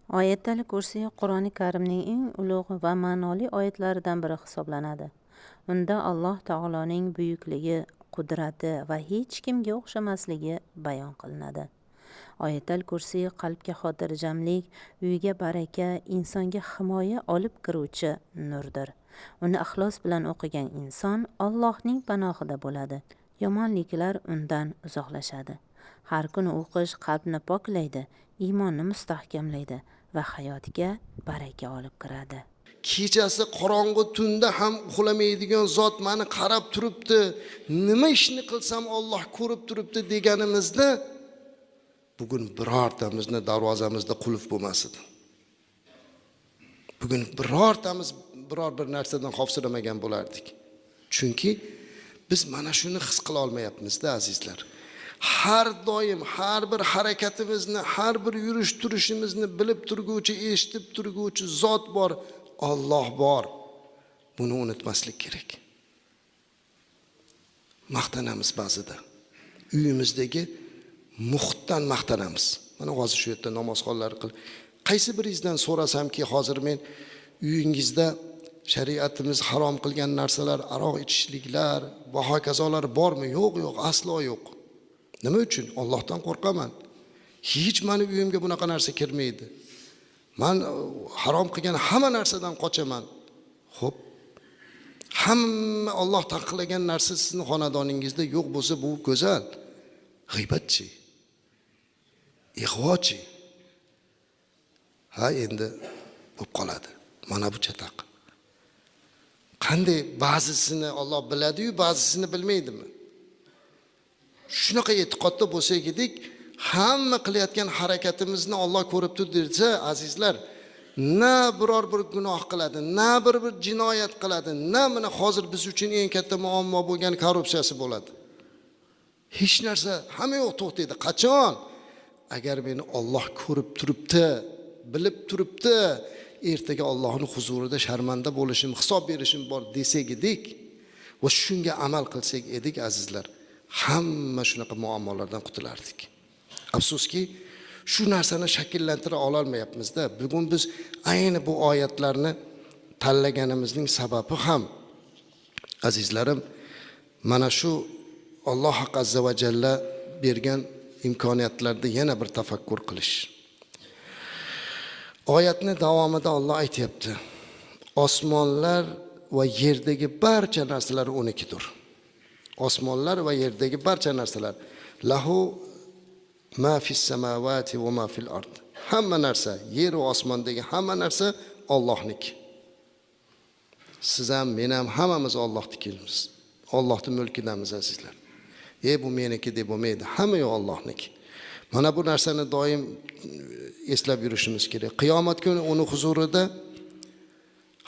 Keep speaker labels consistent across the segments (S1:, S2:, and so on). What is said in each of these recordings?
S1: Oyatal Kursiy Qur'oni Karimning eng ulug' va ma'noli oyatlaridan biri hisoblanadi. Unda Alloh taoloning buyukligi, qudrati va hech kimga o'xshamasligi bayon qilinadi. Oyatal Kursiy qalbga xotirjamlik, uyga baraka, insonga himoya olib kiruvchi nurdir. Uni ixlos bilan o'qigan inson Allohning panohida bo'ladi. Yomonliklar undan uzoqlashadi. Har kuni o'qish qalbni poklaydi, iymonni mustahkamlaydi va hayotga baraka olib kiradi.
S2: Kechasi qorong'i tunda ham uxlamaydigan zot mani qarab turibdi, nima ishni qilsam Alloh ko'rib turibdi deganimizda bugun birortamizni darvozamizda qulf bo'lmas edi. Bugun birortamiz biror bir narsadan xavfsiramagan bo'lardik. Chunki biz mana shuni his qila olmayapmizda, azizlar. Har doim har bir harakatimizni, har bir yurish turishimizni bilib turguvchi, eshitib turguvchi zot bor, Alloh bor. Buni unutmaslik kerak. Maqtanamiz ba'zida. Uyimizdagi muhitdan maqtanamiz. Mana hozir shu yerda namozxonlar qil. Qaysi biringizdan so'rasamki, hozir men uyingizda shariatimiz harom qilgan narsalar, aroq ichishliklar va hokazolar bormi? Yo'q, yo'q, aslo yo'q. Nima uchun? Allohdan qo'rqaman. Hech mani uyimga bunaqa narsa kirmaydi. Man harom qilgan hamma narsadan qochaman. Xo'p. Hamma Alloh taqiqlagan narsa sizni xonadoningizda yo'q bo'lsa, bu go'zal. G'iybatchi? Ig'vochi? Ha, endi bo'lib qoladi. Mana bu chataq. Qanday ba'zisini Alloh biladi-yu, ba'zisini bilmaydimi? Shunaqa e'tiqodda bo'lsak edik, hamma qilayotgan harakatimizni Alloh ko'rib turdi desa, azizlar, na biror bir gunoh qiladi, na bir jinoyat qiladi, na mana hozir biz uchun eng katta muammo bo'lgan korrupsiyasi bo'ladi. Hech narsa, hamma yo'q to'xtaydi. Qachon? Agar meni Alloh ko'rib turibdi, bilib turibdi, ertaga Allohning huzurida sharmanda bo'lishim, hisob berishim bor desak edik va shunga amal qilsak edik, azizlar, hamma shunaqa muammolardan qutulardik. Afsuski, shu narsani shakllantira ololmayapmizda. Bugun biz ayni bu oyatlarni tanlaganimizning sababi ham, azizlarim, mana shu Alloh azza va jalla bergan imkoniyatlarda yana bir tafakkur qilish. Oyatni davomida Alloh aytyapti: osmonlar va yerdagi barcha narsalar unikidir. Osmonlar va yerdagi barcha narsalar, lahu ma fis samawati va ma fil ard. Hamma narsa, yer va osmondagi hamma narsa Allohniki. Siz ham, men ham, hammamiz Allohnikimiz. Allohning mulkidamiz, azizlar. Bu meniki deb bo'lmaydi. Hamma yo'q Allohniki. Mana bu narsani doim eslab yurishimiz kerak. Qiyomat kuni uni huzurida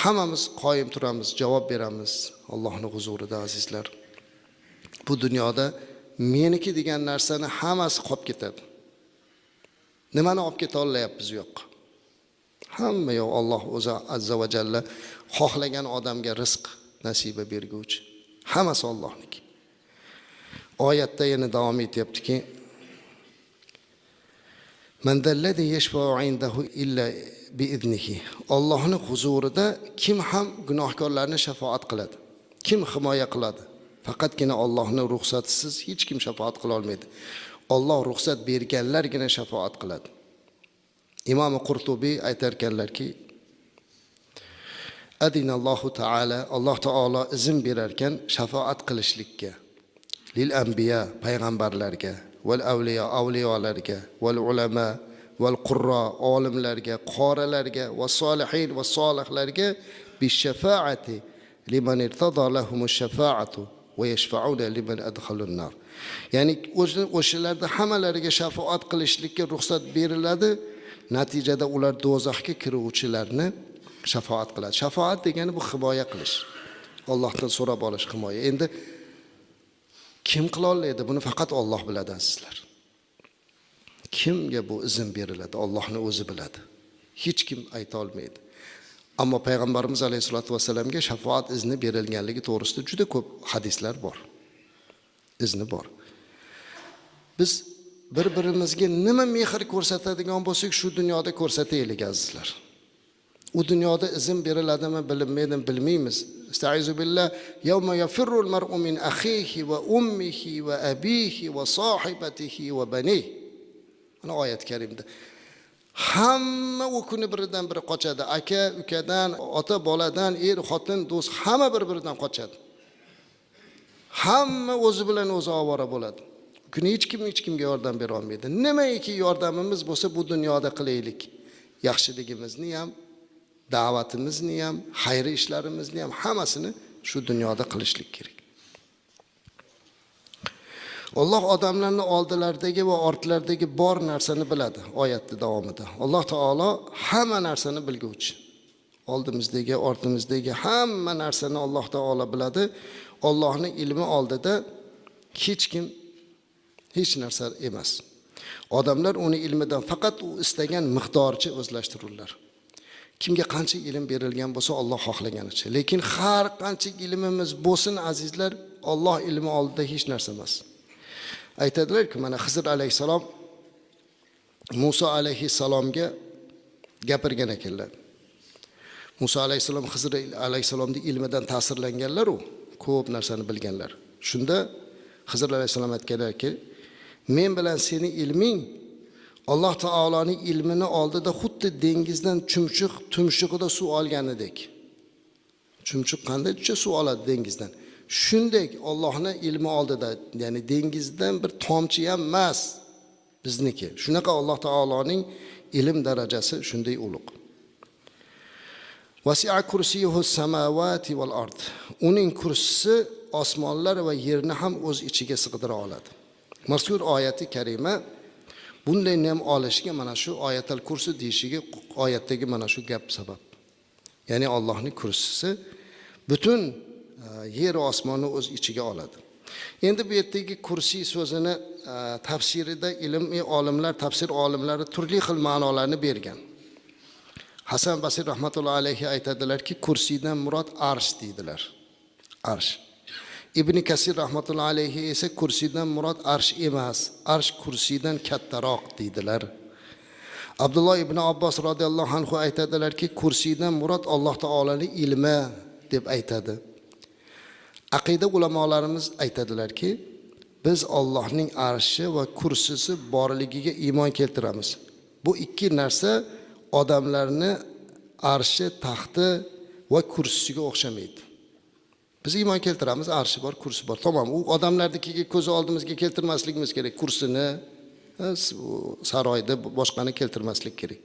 S2: hammamiz qoyim turamiz, javob beramiz Allohning huzurida, azizlar. Bu dunyoda meniki degan narsani hammasi qolib ketadi. Nimani olib keta olyapmiz yo'q. Hamma yo'q Alloh o'zi azza va jalla xohlagan odamga rizq nasiba berguvchi. Hammasi Allohniki. Oyatda yana davom etyaptiki: Man zallazi yashfa'u indahu illa biiznihi. Allohning huzurida kim ham gunohkorlarni shafoat qiladi? Kim himoya qiladi? Faqatgina Allohning ruxsatisiz hech kim shafoat qila olmaydi. Alloh ruxsat berganlargina shafoat qiladi. Imom Qurtubiy aytar ekanlarki, Adinallohu taala, Alloh taolo izn berar ekan shafoat qilishlikka lil anbiya, payg'ambarlarga, val avliyo, avliyolarga, val ulama, val qurro, olimlarga, qorilarga, va solihin va solihlarga, bi shafaati liman irtada lahum shafaatu va yashfauna liman adkhalun nar. Ya'ni o'shalarda hammalariga shafoat qilishlikka ruxsat beriladi. Natijada ular do'zaxga kiruvchilarni shafoat qiladi. Shafoat degani bu himoya qilish. Allohdan so'rab olish himoya. Endi kim qila oladi? Buni faqat Alloh biladi, azizlar. Kimga bu izn beriladi? Allohning o'zi biladi. Hech kim ayta olmaydi. Ammo payg'ambarimiz alayhisolatu vasallamga shafoat izni berilganligi to'g'risida juda ko'p hadislar bor. Izni bor. Biz bir-birimizga nima mehr ko'rsatadigan bo'lsak, shu dunyoda ko'rsataylik azizlar. U dunyoda izn beriladimi, bilinmaydi, bilmaymiz. Estaizu billah, yawma yafirru al-mar'u min akhihi va ummihi va abihi va sohibatihi va banihi. Mana oyat karimda. Hamma u kuni biridan biri qochadi. Aka ukadan, ota boladan, er xotin, do'st, hamma bir-biridan qochadi. Hamma o'zi bilan o'zi ovora bo'ladi. Kuni hech kim hech kimga yordam bera olmaydi. Nimaiki yordamimiz bo'lsa bu dunyoda qilaylik. Yaxshiligimizni ham, da'vatimizni ham, xayr ishlarimizni ham hammasini shu dunyoda qilishlik kerak. Alloh odamlarni oldilaridagi va ortlaridagi bor narsani biladi oyatning davomida. Alloh taolo hamma narsani bilguvchi. Oldimizdagi, ortimizdagi hamma narsani Alloh taolo biladi. Allohning ilmi oldida hech kim hech narsa emas. Odamlar uni ilmidan faqat u istagan miqdorcha o'zlashtirurlar. Kimga qancha ilm berilgan bo'lsa Alloh xohlaganicha. Lekin har qancha ilmimiz bo'lsin azizlar, Alloh ilmi oldida hech narsa emas. Aytadilar-ki, mana Xizr alayhissalom Musa alayhissalomga gapirgan ekanlar. Musa alayhissalom Xizr alayhissalomning ilmidan ta'sirlanganlar u, ko'p narsani bilganlar. Shunda Xizr alayhissalom aytganlarki, men bilan seni ilming Alloh taoloning ilmini oldida xuddi dengizdan chumchuq tumshug'ida suv olganidek. Chumchuq qanday suv oladi dengizdan? Shunday Allohning ilmi oldida, ya'ni dengizdan bir tomchi ham emas bizniki. Shunaqa Alloh taoloning ilm darajasi shunday ulug'. Vasi'a kursiyuhu samawati val ard. Uning kursisi osmonlar va yerni ham o'z ichiga sig'dira oladi. Mazkur oyati karima bunday nam olishga mana shu oyatal kursi deyishiga oyatdagi mana shu gap sabab. Ya'ni Allohning kursisi butun yer va osmonni o'z ichiga oladi. Endi bu yerdagi kursi so'zini tafsirida ilmiy olimlar, tafsir olimlari turli xil ma'nolarni bergan. Hasan Basri rahmatullohi alayhi aytadilarki, kursidan murod arsh deydilar. Arsh. Ibn Kasir rahmatullohi alayhi esa kursidan murod arsh emas, arsh kursidan kattaroq deydilar. Abdulloh ibn Abbos radhiyallohu anhu aytadilarki, kursidan murod Alloh taolaning ilmi deb aytadi. Aqida ulamolarimiz aytadilarki, biz Allohning arshi va kursisi borligiga iymon keltiramiz. Bu ikki narsa odamlarni arshi, taxti va kursisiga o'xshamaydi. Biz iymon keltiramiz, arshi bor, kursi bor. Tamom, u odamlarnikiga ko'z oldimizga keltirmasligimiz kerak. Kursini, saroyda boshqani keltirmaslik kerak.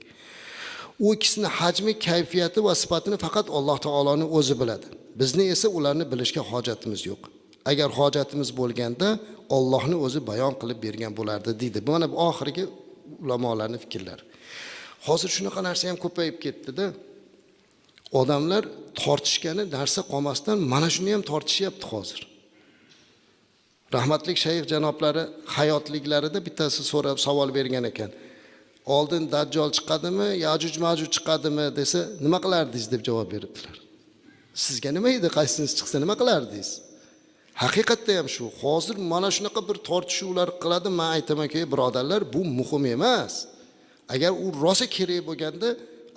S2: U ikkisini hajmi, kayfiyati va sifatini faqat Alloh taoloning o'zi biladi. Bizni esa ularni bilishga hojatimiz yo'q. Agar hojatimiz bo'lganda Allohning o'zi bayon qilib bergan bo'lardi deydi. Bu mana bu oxirgi ulamolarning fikrlari. Hozir shunaqa narsa ham ko'payib ketdi-da. Odamlar tortishgani narsa qolmasdan mana shuni ham tortishyapti hozir. Rahmatli shayx janoblari hayotliklarida bittasi so'rab savol bergan ekan. Oldin Dajjol chiqadimi, Yajuj Majuj chiqadimi desa, nima qilardingiz deb javob beribdilar. Sizga nima edi, qaysinisi chiqsa nima qilardingiz? Haqiqatda ham shu. Hozir mana shunaqa bir tortishuvlar qiladi, men aytamanki, birodarlar, bu muhim emas. Agar u rosa kerak bo'lganda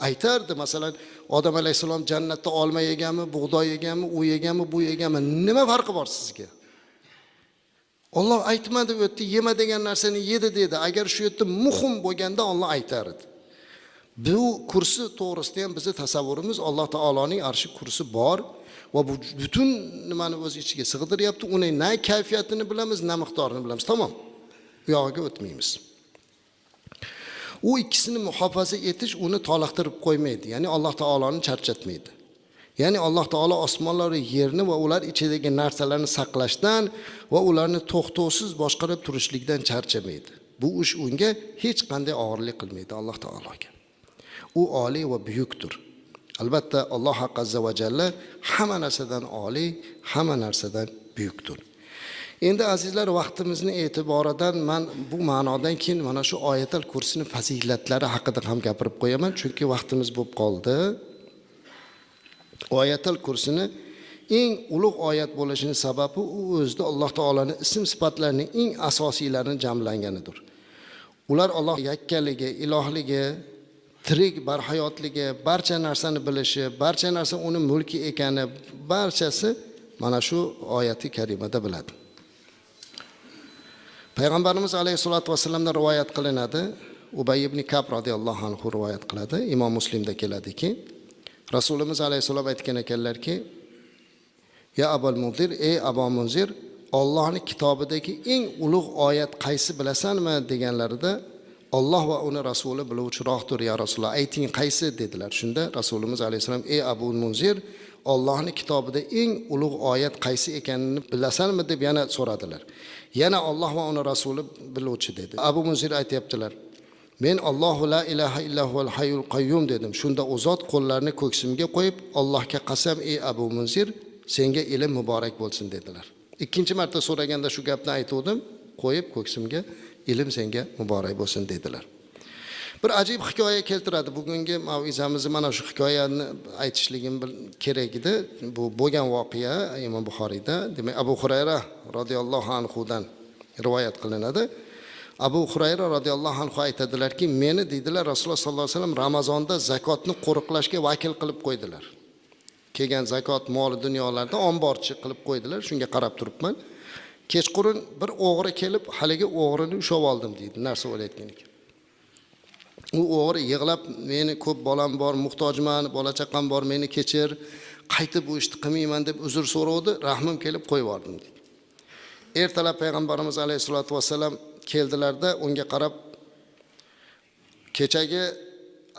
S2: aytardi, masalan, Odam alayhissalom jannatda olma yeganmi, bug'doy yeganmi, u yeganmi, bu yeganmi, nima farqi bor sizga? Alloh aytmadi, u yerda yema degan narsani yedi dedi. Agar shu yerda muhim bo'lganda Alloh aytar edi. Bu kursi to'g'risida ham bizni tasavvurimiz Alloh taoloning arshi kursi bor va bu butun nimani o'z ichiga sig'diryapti. Uni na kayfiyatini bilamiz, na miqdorini bilamiz. Tamom. U yog'iga o'tmaymiz. U ikkisini muhofaza etish uni toliqtirib qo'ymaydi. Ya'ni Alloh taoloni charchatmaydi. Ya'ni Alloh taolo osmonlar va yerni va ular ichidagi narsalarni saqlashdan va ularni to'xtovsiz boshqarib turishlikdan charchamaydi. Bu ish unga hech qanday og'irlik qilmaydi Alloh taologa. U oliy va buyukdir. Albatta Alloh azza va jalla hamma narsadan oliy, hamma narsadan buyukdir. Endi azizlar, vaqtimizni e'tiboridan men bu ma'nodan keyin mana shu oyatal kursini fazilatlari haqida ham gapirib qo'yaman, chunki vaqtimiz bo'lib qoldi. Oyatal kursini eng ulug' oyat bo'lishining sababi u o'zida Alloh taolaning ism sifatlarining eng asosiylarini jamlanganidir. Ular Alloh yakkaligi, ilohligi, tirik barhayotligi, barcha narsani bilishi, barcha narsa uni mulki ekani, barchasi mana shu oyati karimada biladi. Payg'ambarimiz alayhisolatu vassalamdan rivoyat qilinadi. Ubay ibn Kab radhiyallohu anhu rivoyat qiladi. Imom Muslimda keladiki, Rasulimiz alayhissalom aytgan ekanlarki: "Ya Abul Munzir, ey Abu Munzir, Allohning kitobidagi eng ulug' oyat qaysi bilasanmi?" deganlarida, Alloh va uni rasuli biluvchiroqdir ya Rasululloh, ayting qaysi dedilar. Shunda Rasulimiz alayhissalom: "Ey Abu Munzir, Allohning kitobida eng ulug' oyat qaysi ekanini bilasanmi?" deb yana so'radilar. Yana Alloh va uni rasuli biluvchi dedi. Abu Munzir aytayaptilar: "Men Allohu la ilaha illa huval hayyul qayyum dedim. Shunda u zot qo'llarini ko'ksimga qo'yib, Allohga qasam ey Abu Munzir, senga ilm muborak bo'lsin dedilar. Ikkinchi marta so'raganda shu gapni aytuvdim, qo'yib ko'ksimga, ilm senga muborak bo'lsin dedilar. Bir ajib hikoya keltiradi. Bugungi mavizamizni mana shu hikoyani aytishligim kerak edi. Bu bo'lgan voqea Imom Buxoriyda, demak Abu Hurayra radhiyallohu anhudan rivoyat qilinadi. Abu Hurayra radhiyallohu anhu aytadilarki, meni deydilar Rasululloh sollallohu alayhi vasallam Ramazonda zakotni qo'riqlashga vakil qilib qo'ydilar. Kelgan zakot moli dunyolarda omborchi qilib qo'ydilar. Shunga qarab turibman. Kechqurun bir o'g'ri kelib, haligi o'g'rini ushlab oldim deydi, narsa o'layotgan ekan. U o'g'ri yig'lab, meni ko'p bolam bor, muhtojman, bola chaqam bor, meni kechir, qaytib bu ishni qilmayman deb uzr so'rovdi, rahmim kelib qo'yib yubordim deydi. Ertalab payg'ambarimiz alayhisolatu vassalam keldilarda unga qarab, kechagi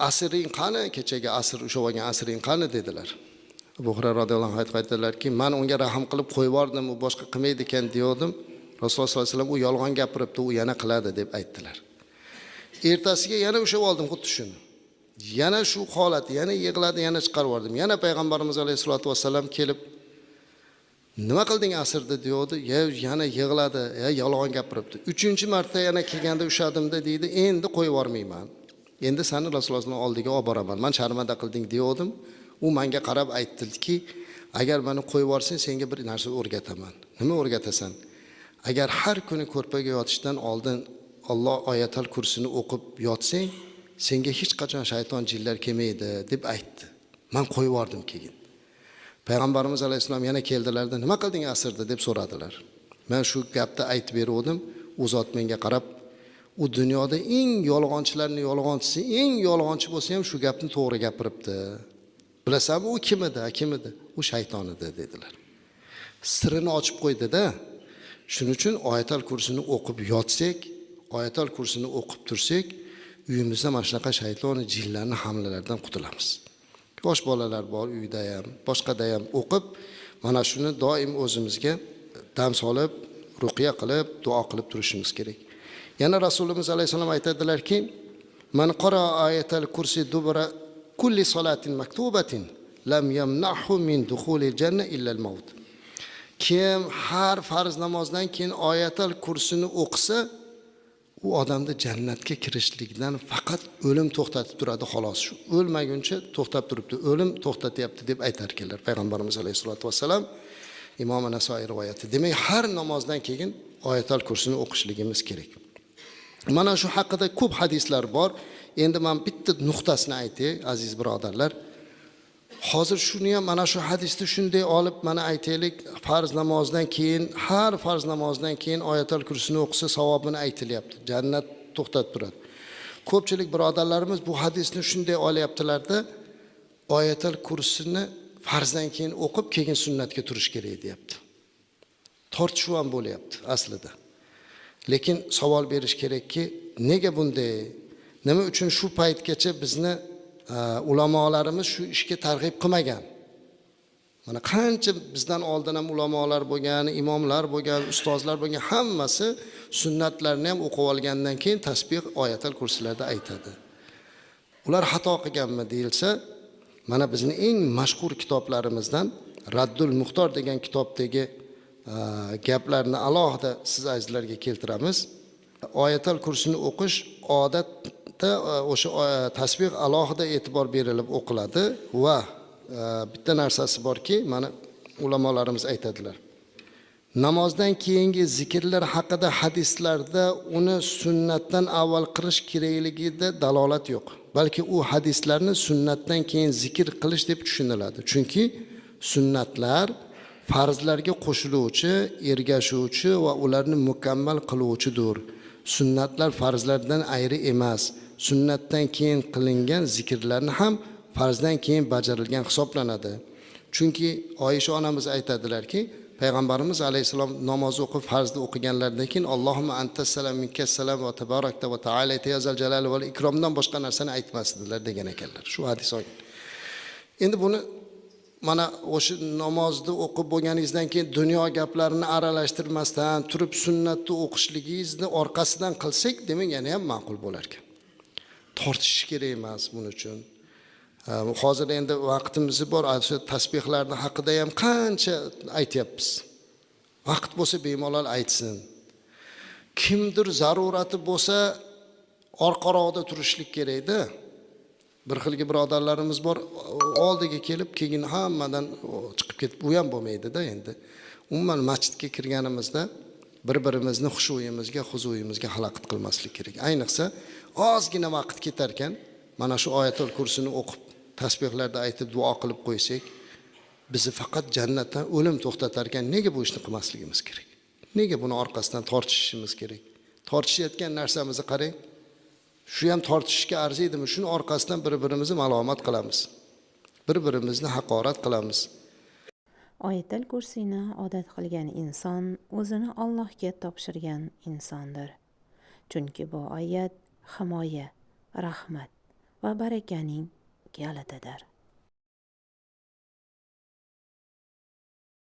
S2: asring qani, kechagi asr ushlab olgan asring qani dedilar. Abu Hurayra radhiyallohu anhu aytdilarki, men unga rahm qilib qo'yib yubordim, u boshqa qilmaydi ekan degandim. Rasululloh sollallohu alayhi vasallam u yolg'on gapiribdi, u yana qiladi deb aytdilar. Ertasiga yana ushlab oldim xuddi shuni. Yana shu holat, yana yig'ladi, yana chiqarib yubordim. Yana payg'ambarimiz alayhisolatu vassalam kelib, nima qilding asrda deyodi, ya yana yig'ladi, ya yolg'on gapiribdi. Uchinchi marta yana kelganda ushladimda deydi, endi qo'yib yubormayman. Endi seni Rasulullohning oldiga olib boraman. Men sharmanda qilding degandim. U menga qarab aytdiki, agar meni qo'yib yuborsang senga bir narsa o'rgataman. Nima o'rgatasan? Agar har kuni ko'rpaga yotishdan oldin Alloh oyatal kursini o'qib yotsang, senga hech qachon shayton jinlar kelmaydi deb aytdi. Men qo'yib yubordim keyin. Payg'ambarimiz alayhissalom yana keldilarda, nima qilding asrda deb so'radilar. Men shu gapni aytib beruvdim. U zot menga qarab, u dunyoda eng yolg'onchilarning yolg'onchisi, eng yolg'onchi bo'lsa ham shu gapni to'g'ri gapiribdi. Bilasanmi u kim edi? Kim edi? U shayton edi dedilar. Sirini ochib qo'ydi-da. Shuning uchun oyatal kursini o'qib yotsak, oyatal kursini o'qib tursak, uyimizda mana shunaqa shayton jinlarning hamlalaridan qutulamiz. Yosh bolalar bor uyda ham, boshqada ham o'qib, mana shuni doim o'zimizga dam solib, ruqya qilib, duo qilib turishimiz kerak. Yana Rasulimiz alayhisalom aytadilarki, man qara oyatal kursi dubra kulli salatin maktubatin lam yamna'hu min dukhulil janna illa al-maut. Kim har farz namozdan keyin oyatal kursini o'qisa, u odamni jannatga kirishlikdan faqat o'lim to'xtatib turadi xolos. Shu o'lmaguncha to'xtab turibdi, o'lim to'xtatyapti deb aytar ekanlar payg'ambarimiz alayhisolatu vassalam. Imom Nasoiy rivoyati. Demak, har namozdan keyin oyatal kursini o'qishligimiz kerak. Mana shu haqida ko'p hadislar bor. Endi men bitta nuqtasini aytay, aziz birodarlar. Hozir shuni ham mana shu hadisni shunday olib mana aytaylik, farz namozdan keyin, har farz namozdan keyin oyatal kursini o'qisa savobini aytilyapti. Jannat to'xtatib turadi. Ko'pchilik birodarlarimiz bu hadisni shunday olyaptilarda, oyatal kursini farzdan keyin o'qib, keyin sunnatga turish kerak deyapti. Tortishuv ham bo'lyapti aslida. Lekin savol berish kerakki, nega bunday? Nima uchun shu paytgacha bizni ulamolarimiz shu ishga targ'ib qilmagan? Mana qancha bizdan oldin ham ulamolar bo'lgan, imomlar bo'lgan, ustozlar bo'lgan, hammasi sunnatlarni ham o'qib olgandan keyin tasbih oyatal kursilarda aytadi. Ular xato qilganmi deyilsa, mana bizni eng mashhur kitoblarimizdan Raddul Muxtor degan kitobdagi gaplarni alohida siz azizlarga keltiramiz. Oyatal kursini o'qish odatda o'sha tasbih alohida e'tibor berilib o'qiladi va bitta narsasi borki, mana ulamolarimiz aytadilar. Namozdan keyingi zikrlar haqida hadislarda uni sunnatdan avval qilish kerakligida dalolat yo'q. Balki u hadislarni sunnatdan keyin zikr qilish deb tushuniladi. Chunki sunnatlar farzlarga qo'shiluvchi, ergashuvchi va ularni mukammal qiluvchidir. Sunnatlar farzlardan ayri emas. Sunnatdan keyin qilingan zikrlarni ham farzdan keyin bajarilgan hisoblanadi. Chunki Oyisha onamiz aytadilarki, Payg'ambarimiz alayhissalom namoz o'qib farzni o'qiganlaridan keyin Allohumma antas salam minkas salam va tabarakta va ta'alayta ya zal jalali val ikromdan boshqa narsani aytmasdilar degan ekanlar. Shu hadis olgan. Endi buni mana o'sha namozni o'qib bo'lganingizdan keyin dunyo gaplarini aralashtirmasdan turib sunnatni o'qishligingizni orqasidan qilsak, demak yana ham ma'qul bo'lar ekan. Tortishish kerak emas buning uchun. Hozir endi vaqtimiz bor, shu tasbihlarni haqida ham qancha aytyapmiz. Vaqt bo'lsa bemalol aytsin. Kimdir zarurati bo'lsa orqaroqda turishlik kerakda. Bir xilgi birodarlarimiz bor, oldiga kelib keyin hammadan chiqib ketib, u ham bo'lmaydi-da endi. Umuman masjidga kirganimizda bir-birimizni xushuyimizga, huzuyimizga xalaqit qilmaslik kerak. Ayniqsa ozgina vaqt ketarkan, mana shu oyatul kursini o'qib, tasbihlarda aytib duo qilib qo'ysak, bizni faqat jannatdan o'lim to'xtatar ekan, nega bu ishni qilmasligimiz kerak? Nega buni orqasidan tortishishimiz kerak? Tortishayotgan narsamizni qarang. Shu ham tortishishga arziydimi? Shuni orqasidan bir-birimizni malomat qilamiz. Bir-birimizni haqorat qilamiz.
S1: Oyatul kursini odat qilgan inson o'zini Allohga topshirgan insondir. Chunki bu oyat himoya, rahmat va barakaning kalitidir.